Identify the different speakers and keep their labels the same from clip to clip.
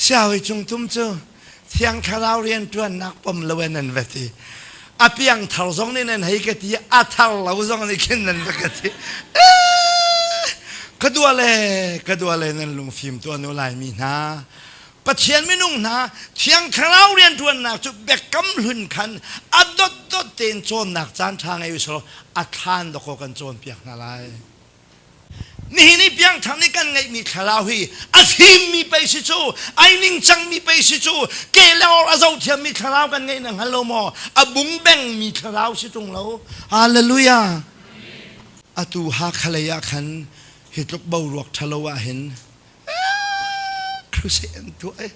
Speaker 1: Siawi cung tum cu Thiang Thlarau rianṭuannak pom lo in nan va ti. A piangthar zong nih nan hei ka ti, a thar lo zong nih khin nan va ka ti. Ka dua le ka dua le nan lungfim tuan u Laimi hna. Pathian minung hna Thiang Thlarau rianṭuannak cu biakam hlun khan a dotdot tein cawnnak caan ṭha ngei u selaw a thlan dawkaw kan cawnpiak hna lai. Nihin i piangthar nih kan ngeihmi thlarau hi a fimmi pei si cu, ai ningcangmi pei si cu, ke le or a zohthiammi thlarau kan ngeih na hngal lo maw? A bungbengmi thlarau si ṭung lo. Hallelujah! Atu Hakha lei ah khan hi tluk boruak ṭhalo ah hin crusade an tuah i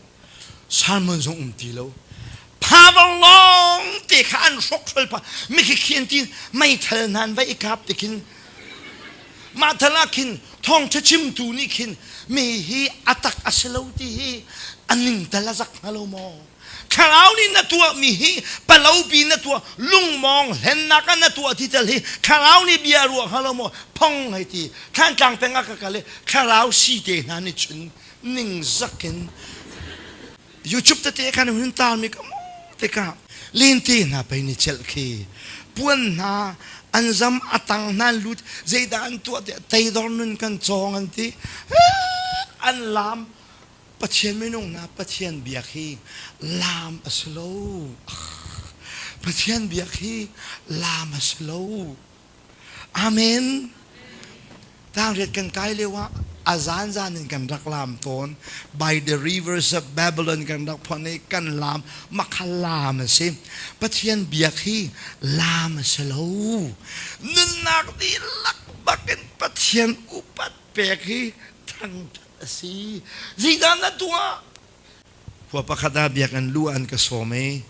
Speaker 1: sermon zong um ti lo. Power lawng te kha an hrokhrol pah. Mikhi khi an ti meithal hna an va i kap ti khin Mah thal ah khin thawngṭha chimtu nih khin mi hi a tak a si lo ti hi a ningtal a zak hnga lo maw? Thlarau nih na tuahmi hi palopi na tuah lungmawng hlennak ah na tuah ti tal hi thlarau nih bia ruah hnga lo maw? Phong hei ti Thlantlang peng ah ka kal i thlarau si te hna nih cun ningzak in YouTube tete khan hun tarmi ka mu tikah lente hna pei ni celh khi puan hna an zam a tang hna an lut zeidah an tuah tiah teidor nun kan cawng an ti an lam Pathian minung hna Pathian biak hi lam a si lo Pathian biak hi lam a si lo Amen. Tangriat kan kai lio ah a zan zan in kan rak lam tawn. By the rivers of Babylon kan rak phon i kan lam makha lam a si. Pathian biak hi lam a si lo. Nunnak dihlak bakin Pathian upat pek hi thangthat a si. Zeidah na tuah? Khua pakhat ah biakinn lu an ka sawm i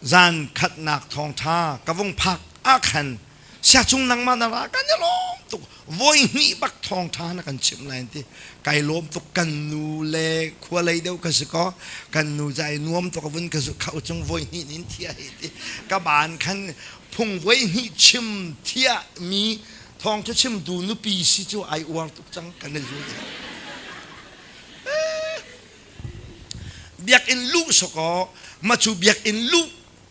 Speaker 1: zan khatnak thawngṭha ka vung phak ah khan siachung nangmah na ra kan i lawm tuk voi hnih bak thawngṭha na kan chimh lai ti kai lawm tuk kan nu le khua lei deuh ka si ko kan nu ca i nuam tuk vun ka khau cung voi hnih nin thia hi ti ka ban khan phung voi hnih chim thia mi thawngṭha chimtu nupi si cu ai uar tuk cang kan i zul Biakinn luh sawkaw macu biakinn luh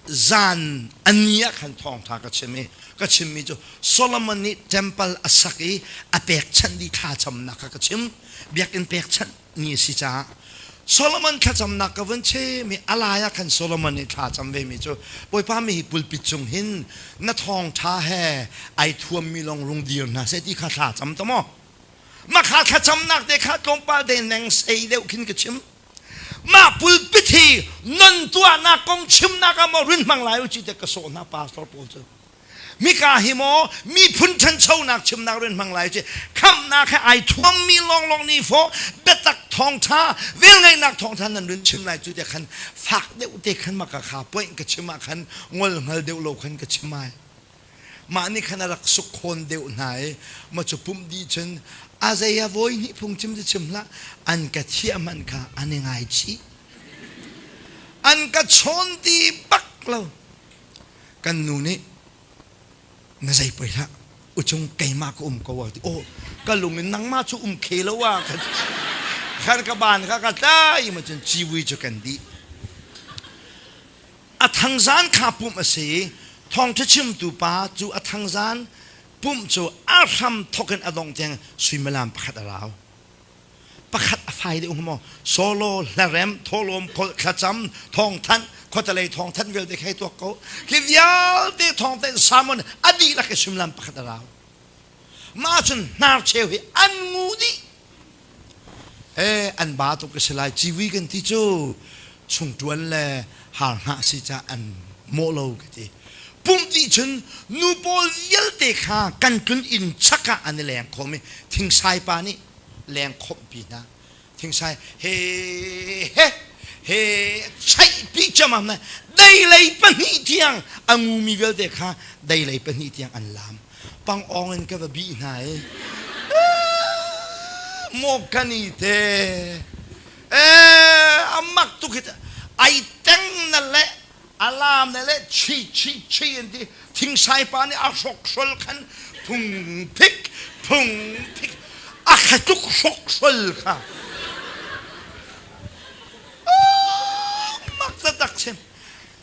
Speaker 1: zan a ni ah khan thawngṭha ka chim i ka chimmi cu Solomon nih temple a sak i a pekchanh dih thlacamnak kha ka chim. Biakinn pekchanh ni a si caah Solomon thlacamnak ka vun chim i a lai ah khan Solomon nih thlacam vemi cu Bawipa mi hi pulpit cung hin na thawngṭha he ai thuammi lawng rung dir hna seh ti kha thlacam ta maw? Makha thlacamnak te kha tlawmpal te neng sei deuh khin ka chim. Mah pulpit hi non tuahnak kong chimnak ah maw rin hmang lai u ci te ka sawh hna pastor pawl cu. Mika hi maw miphun ṭhanchonak chimnak rin hmang lai ci khamhnak he ai thuammi lawnglawng nih fawh biatak thawngṭha velngeihnak thawngṭha nan rin chim lai cu te khan fak deuh te khan maka kha point ka chim ah khan ngol hngal deuh lo khan ka chim ai. Mah nih khan a rak sukhawn deuh hna i maw cu pumh dih cun a zei a voi hnih phungchim cu chim hlah an ka thiah hmanh kha an i ngaichih. An ka chawn ti bak lo. Kan nu nih na zei poi hlah uchung keimah ka um ko a ti. Oh ka lung in nangmah cu um khe lo a khan ka ban kha ka tlai ma cun civui cu kan dih. A thangzan kha pumh a si i thawngṭha chimtu pa cu a thangzan pumh cu a hram thawk in a dongh tiang suimilam pakhat a rau. Pakhat a fai deuh maw? Solo, hlarem, thawhlawm, thlacam, thawngthanh, khuatelei thawngthanh vialte khi tuak ko. Khi vialte thawngthanh sermon a dihlak i suimilam pakhat a rau. Mah cun hnarcheu hi an ngu dih. Ee an ba tuk ka si lai civui kan ti cu chungṭuan le har hngah si ca an mawh lo ka ti. Pumh dih cun nu pawl vialte kha kan tlun inn chak ah an i leng khawm i thingsai pa nih leng khawmhpi hna. Thingsai he he he chaihpi ciammam na deilei pahnih tiang a ngumi vialte kha deilei pahnih tiang an lam. Pangawng in ka va bih hna i maw kan i te ee a mak tuk hi ai teng na le a lam na le chi chi chi an ti thingsai pa nih a hrokhrol khan phung phik phung phik a kha tuk hrokhrol kha.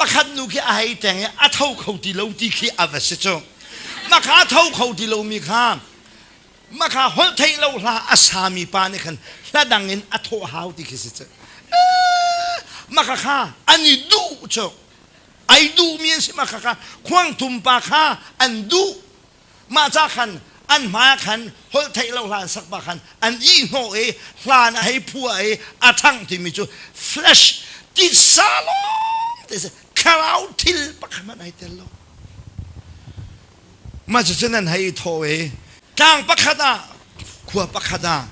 Speaker 1: Pakhat nu khi a hei teng i a tho kho ti lo ti khi a va si cu. Mah kha a tho kho ti lomi kha mah kha holh theih lo hla a sami pa nih khan hla dang in a thawh hau ti khi si cu. Mah kha kha an i duh cu. Ai duhmi an si mah kha kha khuangtum pa kha an duh. Mah ca khan an hmai ah khan holh theih lo hla an sak pa khan an ihhnawh i hlan a hei phuah i a ṭhangh timi cu flesh titsa lawng te si thlarau thil pakhat hmanh ai tel lo. Mah cucu nan hei i thawh i tlang pakhat ah khua pakhat ah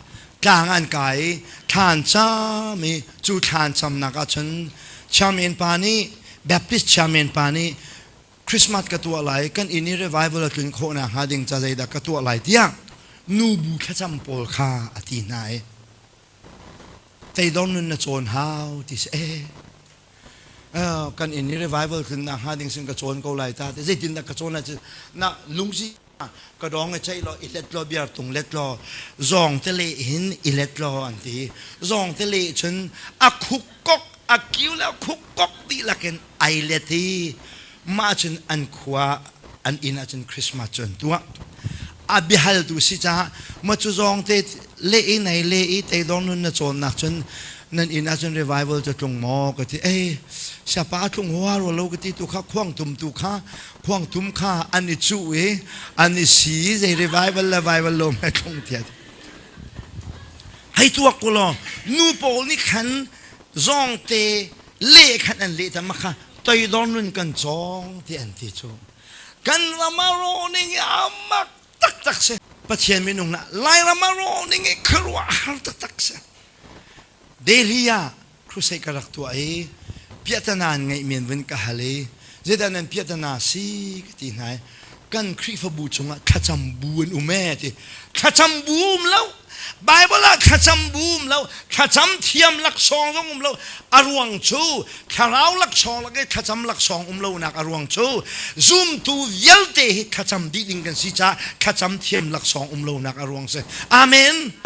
Speaker 1: tlang an kai i thlan cam i cu thlan camnak ah cun chairman pa nih Baptist chairman pa nih Christmas ka tuah lai kan inn i revival a tlun khawh nakhnga ding ca zeidah ka tuah lai tiah nubu thlacam pawl kha a ti hna i teidor nun na cawn hau ti si eh kan inn i revival tlun nakhnga ding sin ka cawn ko lai ta te zeitindah ka cawn lai na lungsi ka dong i ceih law i let law biar tung let law zawng te le hin i let law an ti zawng te le cun a khuk kok a kiu le a khuk kok dihlak in ai let i mah cun an khua an inn ah cun Christmas cu an tuah a biahaltu si caah ma cu zawng te le i nei le i teidor nun na cawnnak cun nan inn ah cun revival cu tlung maw ka ti ei siapa a tlung hua rua lo ka ti tu kha khuang tum tu kha khuangtum kha an i cuh i an i si zei revival le vival lo me tlung tiah hei tuak ko law nu pawl nih khan zawngte le khan an leh ta kha toidor nun kan cawng ti an ti cu kan ram a rawh ning i amak taktak si Pathian minung na Lairam a rawh ning i khuaruahhar taktak si Delhi ah crusade ka rak tuah i piahtana an ngeihmi an vun ka hal i zeidah nan piahtana si ka ti hna i kan Khrihfabu chungah thlacam bu an um ee ti thlacam bu um lo Bible ah thlacam bu um lo thlacam thiam laksawng zong um lo a ruang cu thlarau laksawng lak i thlacam laksawng um lonak a ruang cu zumtu vialte hi thlacam dih ding kan si caah thlacam thiam laksawng um lonak a ruang si amen.